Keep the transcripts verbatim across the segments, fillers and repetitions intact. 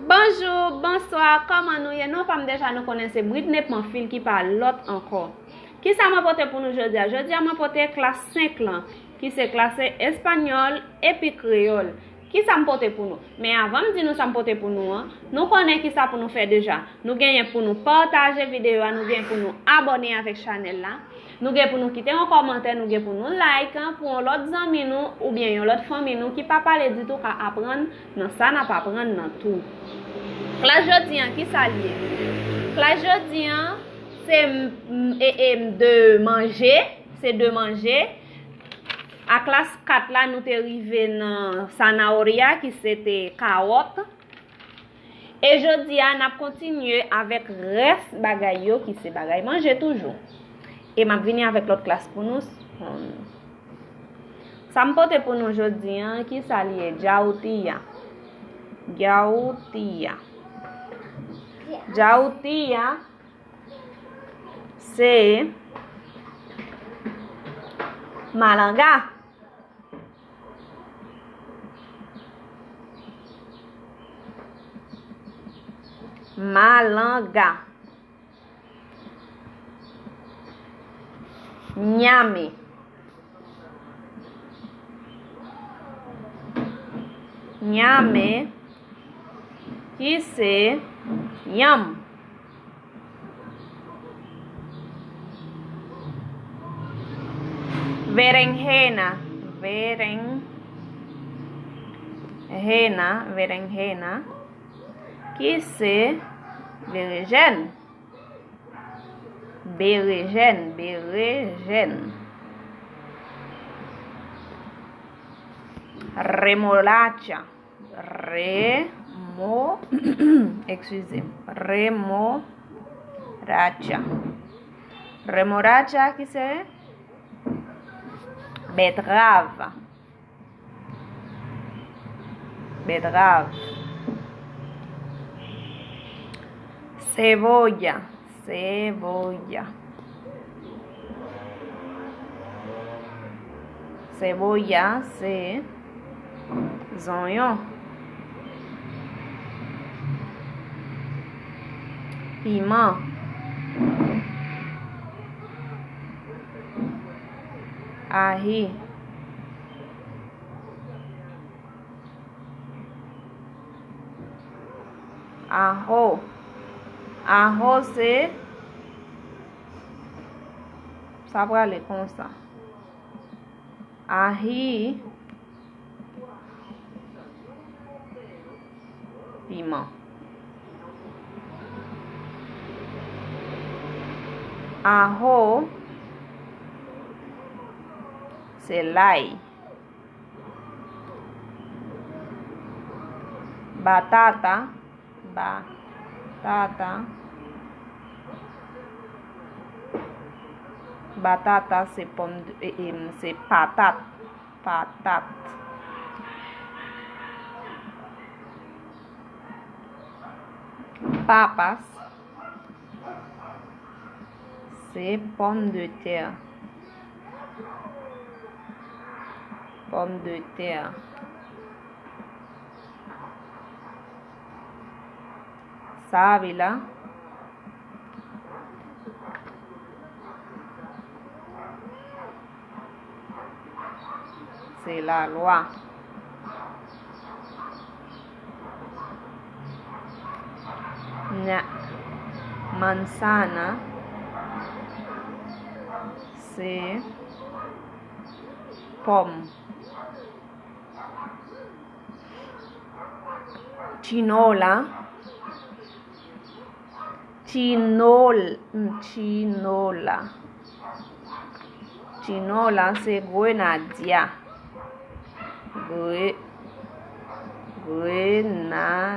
Bonjou, bonswa, kòman nou ye? Non pa m deja nou konnen se Britney Panfil ki pa lòt ankò. Kisa mwen pote pou nou jodi a? Jodi a mwen pote klas senk lan, ki se klas espanyòl epi kreyòl. Kisa m pote pou nou? Men avan m di nou sa m pote pou nou an, nou konnen kisa pou nou fè deja. Nou genyen pou nou pataje videyo a, nou genyen pou nou abòne avèk chanèl la. Nou gen pou nou kite yon kòmantè, nou gen pou nou like an, pou yon lòt zanmi nou oubyen yon lòt fanmi nou ki pa pale ditou ka aprann nan sa n ap aprann nan tou. Klas jodi an, kisa l ye? Klas jodi an, se m, m, e, e, m de manje, se de manje. A klas kat la, nou te rive nan zanahoria, ki se te kawòt. E jodi a, n ap kontinye avèk rès bagay yo, ki se bagay manje toujou. E m ap vini avèk lòt klas pou nou. Hmm. Sa m pote pou nou jodi a, kisa l ye? Djawoutiya. Djawoutiya. Djawoutiya se malanga. Malanga. Nyame. Nyame, ki se yanm. Berenjena, berenjena, berenjena, ki se berejèn. Berejèn, berejèn. Remolacha. Remo, excusez, remolacha. Remolacha ki se betrav. Betrav. Seboya. Seboya. Seboya se zonyon. Piman. Ahi. Aho. Aho se, sa prale konsa. Ahi. Piman. Aho se lay. Batata, batata. Batata se pòm de, e, e, se patat, patat. Papas. Se pòmdetè. Pòmdetè. Sa a vle la. Se lalwa. Na, manzana se pòm. Chinola. Chinol-, chinola. Chinola se grenadya. Gre-, grenadya.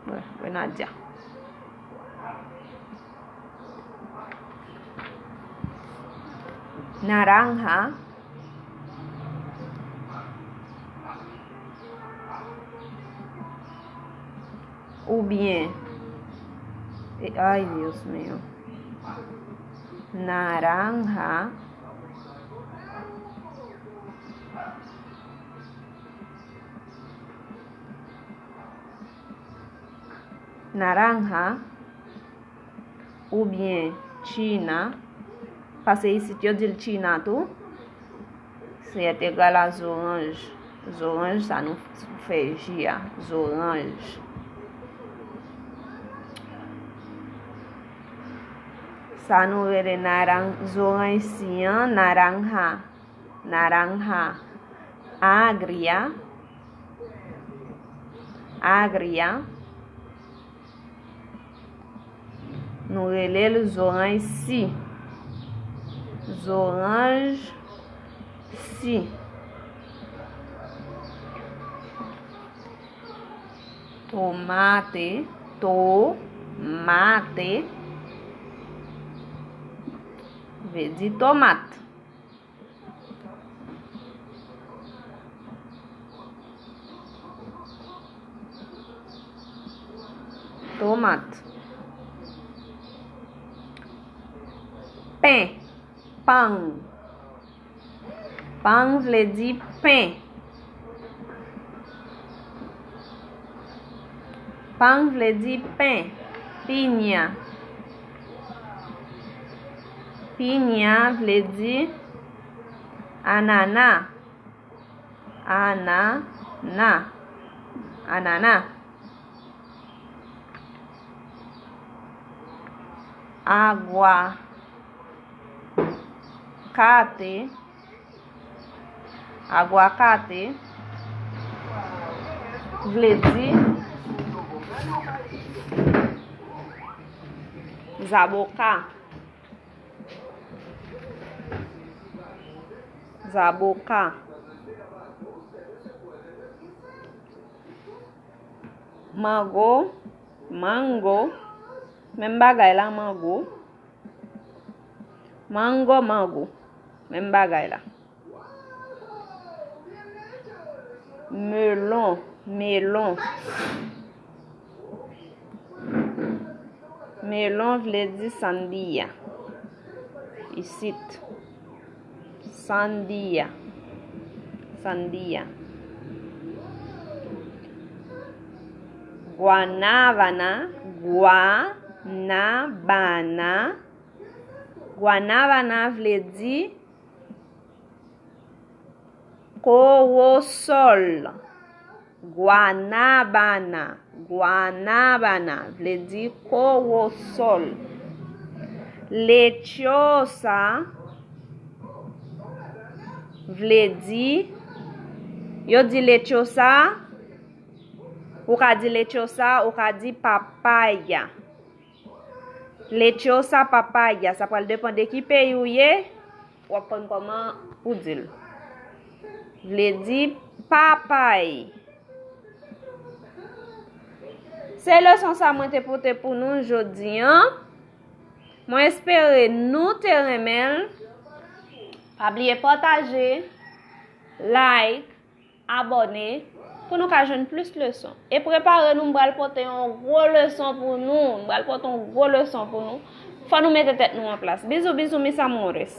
Wi, grenadya. Naranja. Oubyen, e, ay, Dios mío. Naranja. Naranja oubyen china, paske isit yo di l china tou, se egal a zoranj. Zoranj, sa nou fè ji a, zoranj. Sa nou rele naran-, zoranj si an, naranja, naranja agria, agria. Nou rele l zoranj si. Zoranj si. Tomate, tomate, vle di tomat. Tomat. Pen, pan. Pan vle di pen. Pan vle di pen. Piña. Piña vle di anana. Anana. Anana. Aguacate. Aguacate vle di zaboka. Zaboka. Mango, mango, menm bagay la, mango. Mango, mango, menm bagay la. Melon, melon. Melon vle di sandiya. Isit. Sandiya. Sandiya. Guanabana, guanabana. Guanabana vle di kowosòl. Guanabana, guanabana vle di kowosòl. Lechosa vle di, yo di lechosa, ou ka di lechosa, ou ka di papaya. Lechosa, papaya, sa pral depann de ki peyi ou ye, w ap konn kòman pou di l. Vle di papay. Se leson sa mwen te pote pou nou jodi an. Mwen espere nou te renmen l. Pa bliye pataje, like, abòne pou nou ka jwenn plis leson. E prepare nou, m pral pote yon gwo leson pou nou. M pral pote yon gwo leson pou nou. Fò nou mete tèt nou an plas. Bizou, bizou, mis amores.